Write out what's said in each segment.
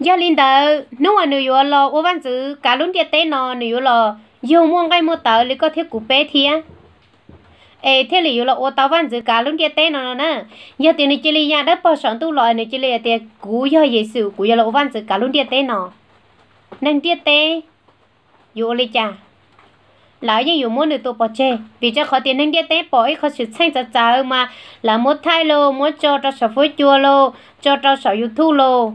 Yog li ntawd hnub uas nws yuav los ua vaj ntxwv kav lub ntiaj teb no, nws yuav los yug muaj nqaij muaj tawv li koj thiab kuv peb thiab, es thiaj li yuav los ua tau vaj ntxwv kav lub ntiaj teb no no na. Yog tias nws cia li ya dawb paug saum ntuj los, nws cia li hais tias kuv yog Yexus, kuv yuav los ua vaj ntxwv kav lub ntiaj teb no, neeg ntiaj teb yuav ua li cas? Lawv yeej yuav muab nws tua pov tseg, vim rau qhov tias neeg ntiaj teb pom ib qho xwm txheej txawv txawv mas lawv muab thaij los muab tso rau saum fuab cua los tso rau saum YouTube los,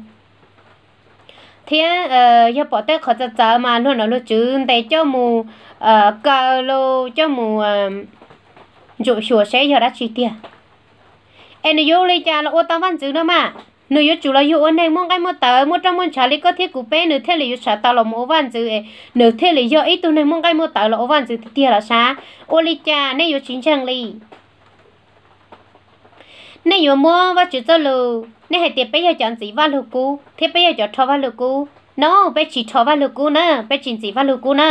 thiab yog pom tej qhov txawv txawv mas luag nom luag tswv ntes coj mus kaw los coj mus ntsuam xyuas seb yog dab tsi tiag. Es nws yuav ua li cas los ua tau vaj ntxwv no mas? Nws yuav tsum los yug ua neeg muaj nqaij muaj tawv, muaj roj muaj ntshav li koj thiab kuv peb, nws thiaj li yuav sawv tau los mus ua vaj ntxwv, es nws thiaj li yog ib tug neeg muaj nqaij muaj tawv los ua vaj ntxwv tiag tiag los sav. Ua li cas nej yuav tsis ntseeg li? Nej yuav muab Vajtswv txoj lus, nej hais tias peb yog cov ntxiv Vajluskub thiab peb yog cov rho Vajluskub. No, peb tsis rho Vajluskub na, peb tsis ntxiv Vajluskub na.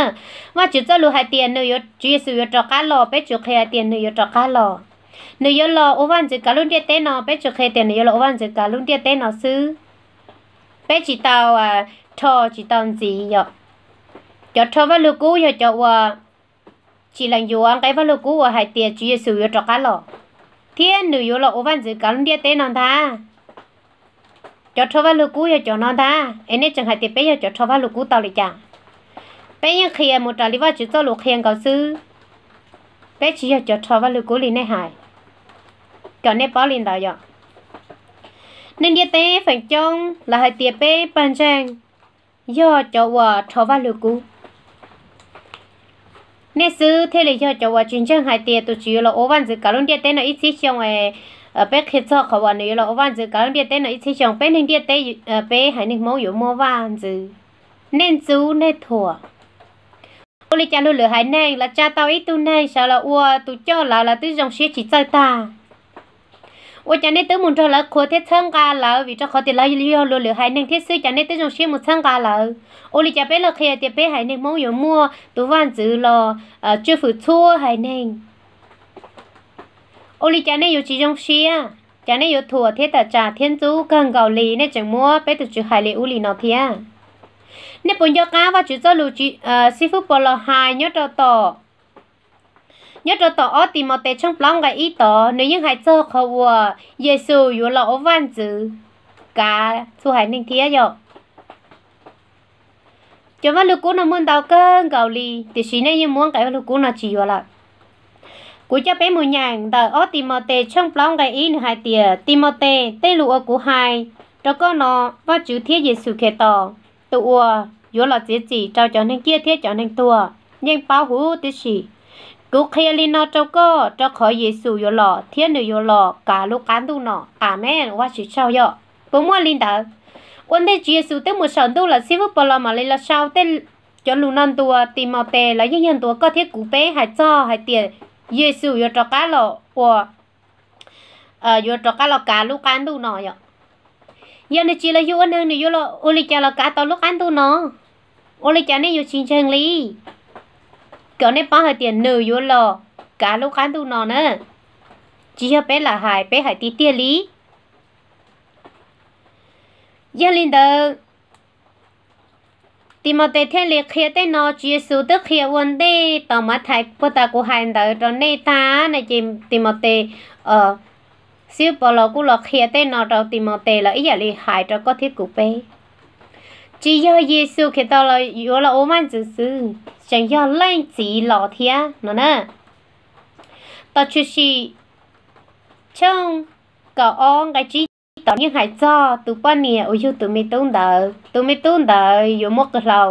Vajtswv txoj lus hais tias nws yuav, Tswv Yexus yuav rov qab los, peb tsuas qhia hais tias nws yuav rov qab los. Nws yuav los ua vaj ntxwv kav lub ntiaj teb no, peb tsuas qhia tias nws yuav los ua vaj ntxwv kav lub ntiaj teb no xwb. Peb tsis tau rho, tsis tau ntxiv yom. Cov rho Vajluskub yog cov uas tsis lees yuav nqe Vajluskub uas hais tias Tswv Yexus yuav rov qab los thiab nws yuav los ua vaj ntxwv kav lub ntiaj teb no ntag. Cov rho Vajluskub yog cov no ntag, es nej tseem hais tias peb yog cov rho Vajluskub tau li cas? Peb yeej qhia mus raws li Vajtswv txoj lus qhia nkaus xwb. Peb tsis yog cov rho Vajluskub li nej hais. Kom nej paub li ntawd yom. Neeg ntiaj teb feem coob lawv hais tias peb pawg ntseeg yog cov uas rho Vajluskub. Nej xwb thiaj li yog cov uas tsis ntseeg hais tias tus Tswv yuav los ua vaj ntxwv kav lub ntiaj teb no ib txhiab xyoo. Peb qhia txog qhov uas nws yuav los ua vaj ntxwv kav lub ntiaj teb no ib txhiab xyoo, peb neeg ntiaj teb, peb haiv neeg Hmoob yuav muaj vaj ntxwv. Nej ntxub nej thuam. Ua li cas luag lwm haiv neeg lawv tsa tau ib tug neeg sawv los ua tus coj lawv, lawv twb zoo siab tsis txawj tag? Ua cas nej twb mus nrog lawv qhuas thiab txhawb nqa lawv, vim rau qhov tias lawv yog luag lwm haiv neeg thiab xwb, cas nej twb zoo siab mus txhawb nqa lawv? Ua li cas peb los qhia tias peb haiv neeg Hmoob yuav muaj tus vaj ntxwv los tswj hwm txhua haiv neeg? Ua li cas nej yuav tsis zoo siab? Cas nej yuav thuam thiab tawm tsam thiab ntxub kawg nkaus li, nej tseem muab peb tus Tswv hais li ub li no thiab? Nej puas nco qab Vajtswv txoj lus Xib fwb Pov Los hais nyob rau tom, nyob rau tom ob Timautes tshooj plaub nqe ib tod, nws yeej hais txog qhov uas Yexus yuav los ua vaj ntxwv kav txhua haiv neeg thiab yom. Cov Vajluskub no muaj ntau kawg nkaus li, tiam sis nej yeej muab nqe Vajluskub no tsis yuav lawm. Kuv coj peb mus nyeem ntawm ob Timautes tshooj plaub nqe ib, nws hais tias, Timautes, tej lus uas kuv hais rau koj no, Vajtswv thiab Yexus Khetos, tus uas yuav los txiav txim rau cov neeg ciaj thiab cov neeg tuag, yeej paub huv tib si. Kuv qhia li no rau koj rau qhov Yexus yuav los thiab nws yuav los kav lub qab ntuj no. Amees, Vajtswv tsaug yom. Puas muaj li ntawd? Ua ntej Tswv Yexus twb mus saum ntuj lawm, Xib fwb Pov Los mam li los sau tej cov lus no ntuas Timautes, los yeej yog ntuas koj thiab kuv peb hais txog hais tias Yexus yuav rov qab los ua, yuav rov qab los kav lub qab ntuj no yom. Yog nws tsis los yug ua neeg, nws yuav los ua li cas los kav tau lub qab ntuj no? Ua li cas nej yuav tsis ntseeg li? Kom nej paub hais tias nws yuav los kav lub qab ntuj no na, tsis yog peb lam hais, peb hais tiag tiag li. Yog li ntawd, Timautes thiaj li qhia tej no, Tswv Yexus twb qhia ua ntej tom Mathais puag ta kuv hais ntawd rau nej tag na, ces Timautes, Xib fwb Pov Los kuj los qhia tej no rau Timautes los ib yam li hais rau koj thiab kuv peb. Tsis yog Yexus Khetos los yuav los ua vaj ntxwv xwb, tseem yog Leej Txiv los thiab no na. Tom Tshwm Sim tshooj kaum ob nqe tsib tod yeej hais txog tus poj niam uas yug tus me tub ntawd, tus me tub ntawd yuav muaj qw hlau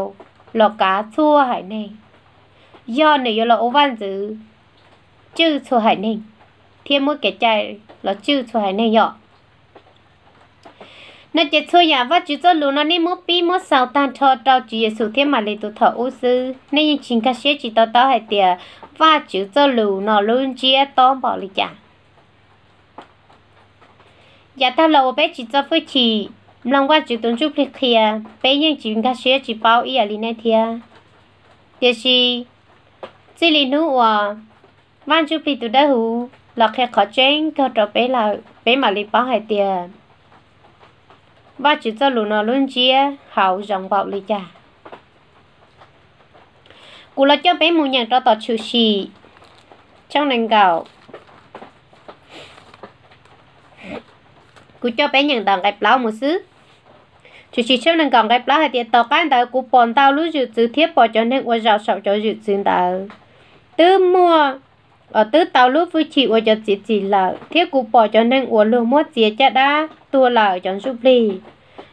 los kav txhua haiv neeg. Yog nws yuav los ua vaj ntxwv tswj txhua haiv neeg thiab muab kev cai los tswj txhua haiv neeg yom. No ces txhua yam Vajtswv txoj lus no nej muab pib muab xaus tag nrho rau Tswv Yexus thiab Malis tus thaum ub xwb, nej yeej tsis nkag siab tsis to taub hais tias Vajtswv txoj lus no lub ntsiab tob npaum li cas. Yav tag los uas peb tsis txo hwj chim mloog Vajtswv tus Ntsuj Plig qhia, peb yeej tsis nkag siab tsis paub ib yam li nej thiab. Tiam sis txij li hnub uas Vaj Ntsuj Plig tus Dawb Huv los qhia qhov tseeb kawg rau peb lawm, peb mam li paub hais tias Vajtswv txoj lus no lub ntsiab hauv zoo npaum li cas. Kuv los coj peb mus nyeem rau tom Tshwm Sim tshooj nees nkaum. Kuv coj peb nyeem ntawm nqe plaub mus xwb. Tshwm Sim tshooj nees nkaum nqe plaub hais tias, Tom qab ntawd kuv pom ntau lub zwm txwv thiab pom cov neeg uas zaum saum cov zwm txwv ntawd twb muaj, twb tau lub hwj chim ua cov txiav txim lawm, thiab kuv pom cov neeg uas luag muab txiav caj dab tuag lawm cov ntsuj plig.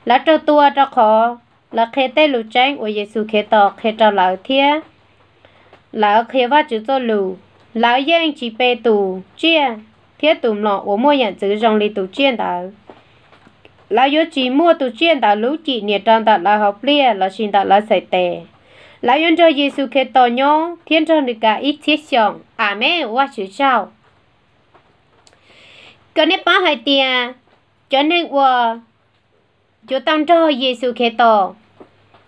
Lawv raug tua rau qhov lawv qhia tej lus tseeb uas Yexus Khetos qhia rau lawv thiab lawv qhia Vajtswv txoj lus. Lawv yeej tsis pe tus tsiaj thiab tus mlom uas muaj yam ntxwv zoo li tus tsiaj ntawd. Lawv yuav tsis muaj tus tsiaj ntawd lub cim nias rau ntawm lawv hauv pliaj lossis ntawm lawv txhais tes. Lawv yuav nrog Yexus Khetos nyob thiab nrog nws kav ib txhiab xyoos. Amees, ua Vajtswv tsaug. Kom nej paub hais tias cov neeg uas yuav tau nrog Yexus Khetos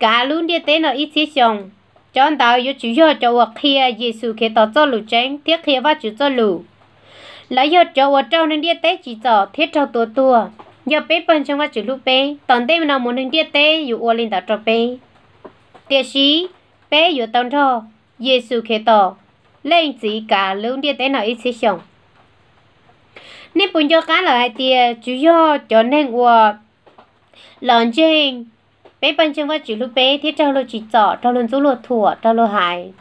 kav lub ntiaj teb no ib txhiab xyoo, cov ntawd yuav tsum yog cov uas qhia Yexus Khetos txoj lus tseeb thiab qhia Vajtswv txoj lus. Lawv yog cov uas raug neeg ntiaj teb tsim txom thiab raug tua tuag. Yog peb pawg ntseeg Vajtswv hlub peb, tom ntej no mus neeg ntiaj teb yuav ua li ntawd rau peb. Tiam sis peb yuav tau nrog Yexus Khetos, Leej Txiv, kav lub ntiaj teb no ib txhiab xyoo. Nej puas nco qab lawm hais tias tsuas yog cov neeg uas los ntseeg, peb pawg ntseeg Vajtswv hlub peb thiab raug luag tsim txom, raug luag ntxub luag thuam, raug luag hais,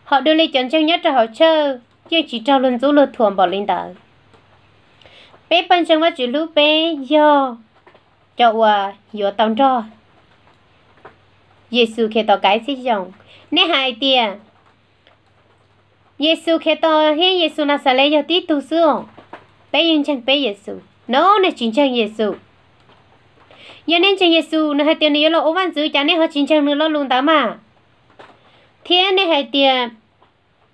hos dua li cov ntseeg nyob rau hauv church yeej tsis raug luag ntxub luag thuam npaum li ntawd. Peb pawg ntseeg Vajtswv hlub peb yog cov uas yuav tau nrog Yexus Khetos kav ib txhiab xyoo. Nej hais tias Yexus Khetos thiab Yexus Naxales yog tib tug xwb os. Peb yeej ntseeg peb Yexus. No nej tsis ntseeg Yexus. Yog nej ntseeg Yexus, nws hais tias nws yuav los ua vaj ntxwv, cas nej ho tsis ntseeg nws lo lus ntawd mas? Thiab nej hais tias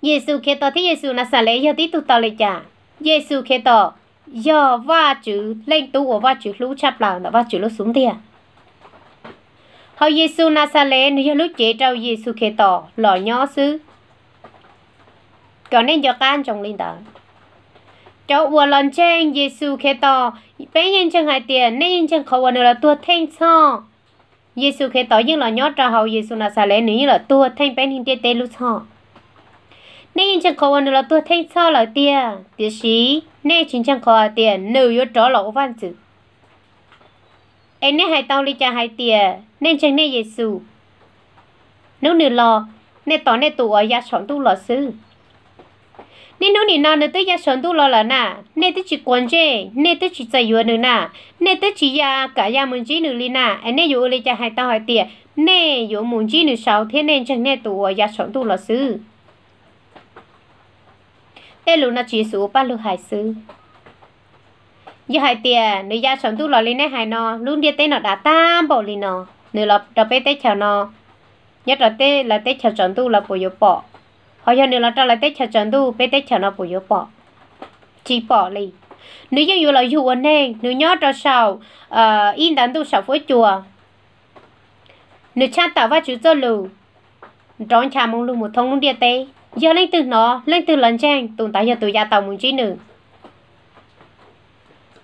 Yexus Khetos thiab Yexus Naxales yog tib tug tau li cas? Yexus Khetos yog Vajtswv Leej Tub uas Vajtswv hlub tshaj plaws ntawm Vajtswv lub xub ntiag. Hos Yexus Naxales nws yog lub cev rau Yexus Khetos los nyob xwb. Kom nej nco qab ntsoov li ntawd. Cov uas los ntseeg Yexus Khetos, peb yeej ntseeg hais tias nej yeej ntseeg qhov uas nws los tuag theej txhoj. Yexus Khetos yeej los nyob rau hauv Yexus Naxales, nws yeej los tuag theej peb neeg ntiaj teb lub txhoj. Nej yeej ntseeg qhov uas nws los tuag theej txhoj lawm tiag, tiam sis nej tsis ntseeg qhov hais tias nws yuav rov los ua vaj ntxwv. Es nej hais tau li cas hais tias nej ntseeg nej Yexus? Hnub nws los, nej tos nej tus uas ya saum ntuj los xwb. Niaj hnub nim no nws twb ya saum ntuj los lawm na, nej twb tsis quav ntsej, nej twb tsis txais yuav nws na, nej twb tsis ya kam ya mus ntsib nws li na, es nej yuav ua li cas hais tau hais tias nej yuav mus ntsib nws saud thiab nej ntseeg nej tus uas ya saum ntuj los xwb? Tej lus no tsis Yexus ua paj lug hais xwb. Yog hais tias nws ya saum ntuj los li nej hais no, lub ntiaj teb no dav tag npaum li no, nws los rau peb teb chaws no, nyob rau lawv teb chaws tsaus ntuj lawv puas yuav pom? Hos yog nws los rau lawv teb chaws tsaus ntuj, peb teb chaws no puas yuav pom? Tsis pom li. Nws yeej yuav los yug ua neeg, nws nyob rau saum ib ntav ntuj saum fuab cua. Nws tshaj tawm Vajtswv txoj lus nrov ncha moo lug mus thoob lub ntiaj teb. Yog leej twg hnov, leej twg los ntseeg, tus ntawd yog tus ya tau mus ntsib nws.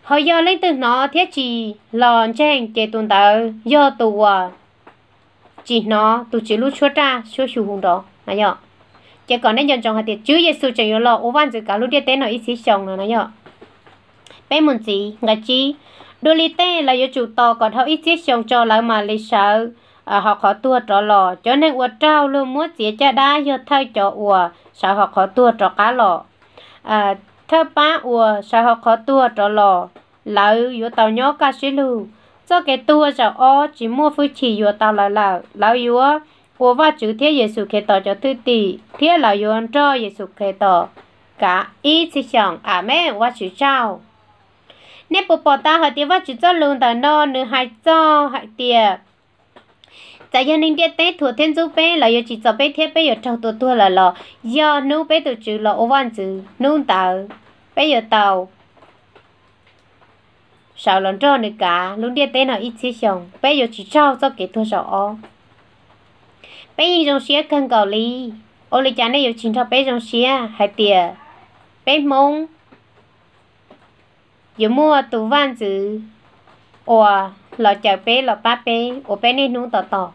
Hos yog leej twg hnov thiab tsis los ntseeg, ces tus ntawd yog tus uas tsis hnov tus Tswv lub suab raj suab xyu hu nrov no yog. Ces kom nej nco ntsoov hais tias Tswv Yexus tseem yuav los ua vaj ntxwv kav lub ntiaj teb no ib txhiab xyoo no no yog. Peb mus ntxiv nqe tsib. Dua li tej lawv yuav tsum tos kom dhau ib txhiab xyoo tso lawv mam li sawv hauv qhov tuag rov los. Cov neeg uas raug luag muab txiav caj dab yog thawj cov uas sawv hauv qhov tuag rov qab los. Thawj pab uas sawv hauv qhov tuag rov los, lawv yuav tau nyob kaj siab lug. Txoj kev tuag zaum ob tsis muaj hwj chim yuav tau lawv lawm. Lawv yuav ua Vajtswv thiab Yexus Khetos cov thwj tim, thiab lawv yuav nrog Yexus Khetos kav ib txhiab xyoos. Amees, Vajtswv tsaug. Nej puas pom tau hais tias Vajtswv txoj lus ntawm no nws hais txog hais tias txawm yog neeg ntiaj teb thuam thiab ntxub peb, lawv yuav tsim txom peb thiab peb yuav raug tua tuag lawm los, yog hnub peb tus Tswv los ua vaj ntxwv, hnub ntawd peb yuav tau sawv los nrog nws kav lub ntiaj teb no ib txhiab xyoo, peb yuav tsis raug txoj kev tuag zaum ob. Peb yeej zoo siab kawg nkaus li. Ua li cas nej yuav tsis nrog peb zoo siab hais tias peb Hmoob yuav muaj tus vaj ntxwv ua los caw peb los pab peb ua peb niaj hnub tos tos.